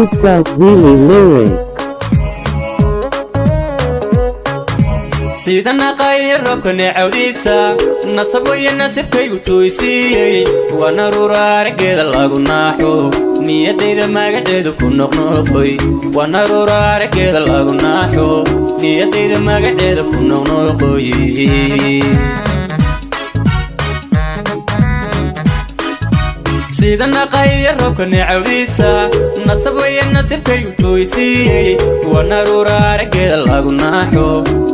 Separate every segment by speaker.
Speaker 1: Musa Wheelie Lyrics.
Speaker 2: Sida naqaya roobka neecawdiisa, nasab waya nasibkaygu tooysiiyey. Waa naruura araggeeda lagu naaxo, niyadayda magaceedu ku noqnoqoy. Waa naruura araggeeda lagu naaxo, niyadayda magaceeda ku noqnoqoy. Sida naqaya roobka neecawdiisa, nasab waya nasibkaygu tooysiiyey. Waa naruura araggeeda lagu naaxo,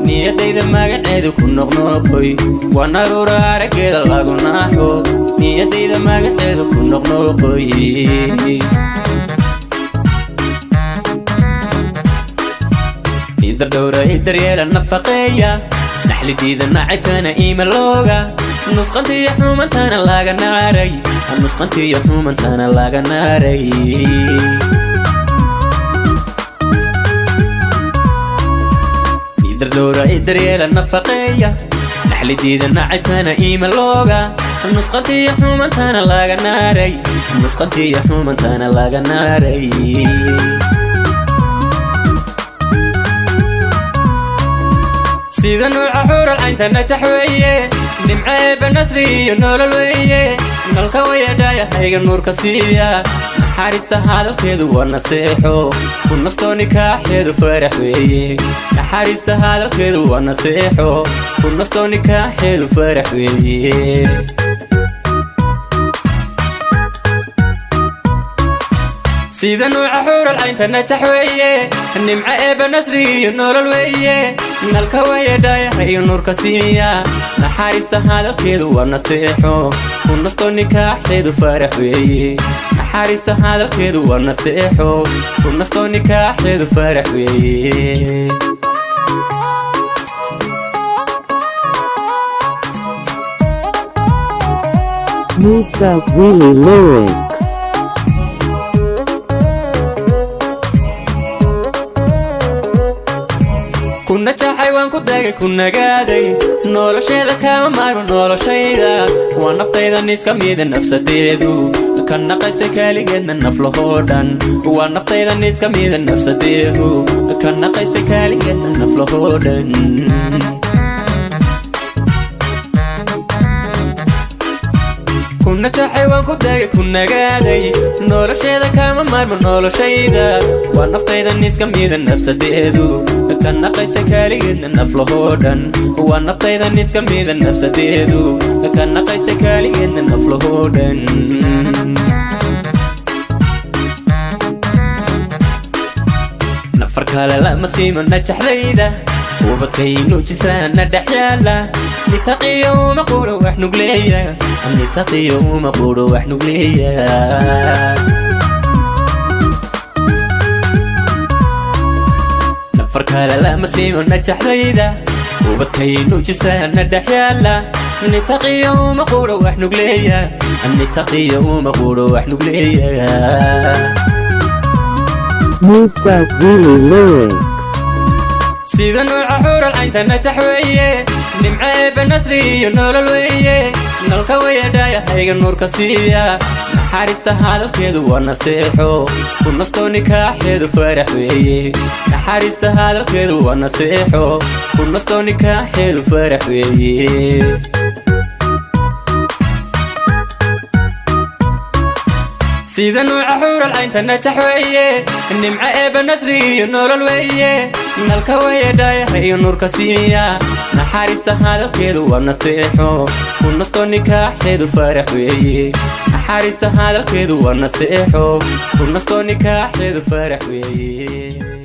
Speaker 2: niyadayda magaceedu ku noqnoqoy. Waa naruura araggeeda lagu naaxo, niyadayda magaceedu ku noqnoqoy. Idar dhowra, daryeela, nafaqeeya, naxlidiida nacabkana iimalooga, nusqantiyo xumantana laga naaray, nusqantiyo xumantana laga naaray. Idar dhowra, daryeela, nafaqeeya, naxlidiida nacabkana iimalooga, nusqantiyo xumantana laga naaray, nusqantiyo xumantana laga naaray. Sida nuuca xuural caynta najax weeye, nimco eebba nasri iyo nolol weeye. Nalka wayadhaayahayga nuurka siiya, naxariista hadalkeedu waa nasteexo, ku nastoo nikaaxeedu farax weeye. Naxariista hadalkeedu waa nasteexo, ku nastoo nikaaxeedu farax weeye. Sida nuuca xuural caynta najax weeye, nimco eebba nasri iyo nolol weeye. Nalka wayadhaayahayga nuurka siiya, naxariista hadalkeedu waa nasteexo, ku nastoo nikaaxeedu farax weeye. Naxariista hadalkeedu waa nasteexo, ku nastoo nikaaxeedu farax weeye.
Speaker 1: Musa Wheelie Lyrics.
Speaker 2: Ku najaxay, waan ku dagay, ku nagaaday, nolosheeda kama maarmo noloshayda. Waa naftaydan iska mida nafsadeedu, ka naqaystay kaaligeedna naflahoo dhan. Waa naftaydan iska mida nafsadeedu, ka naqaystay kaaligeedna naflahoo dhan. Ku najaxay, waan ku dagay, ku nagaaday, nolosheeda kama maarmo noloshayda. Waa naftaydan iska mida nafsadeedu, ka naqaysta kaaligeedna naflahoo dhan. Waa naftaydan iska mida nafsadeedu, ka naqaysta kaaligeedna naflahoo dhan. Nafar kale lama siimo najaxdayda, ubadkaynu jisaana dhex yaala. Nitaqiyo uma quuro wax nugleeya, nitaqiyo uma quuro wax nugleeya. Nafar kale lama siimo najaxdayda, ubadkaynu jisaana dhex yaala. Nitaqiyo uma quuro wax nugleeya, nitaqiyo uma quuro wax nugleeya.
Speaker 1: Musa Wheelie Lyrics.
Speaker 2: Sida nuuca xuural caynta najax weeye, nimco eebba nasri iyo nolol weeye. Nalka wayadhaayahayga nuurka siiya, naxariista hadalkeedu waa nasteexo, ku nastoo nikaaxeedu farax weeye. Naxariista hadalkeedu waa nasteexo, ku nastoo nikaaxeedu farax weeye. Sida nuuca xuural caynta najax weeye, nimco eebba nasri iyo nolol weeye. Nalka wayadhaayahayo nuurka siiya, naxariista hadalkeedu waa nasteexo, ku nastoo nikaaxeedu farax weeye. Naxariista hadalkeedu waa nasteexo, ku nastoo nikaaxeedu farax weeye.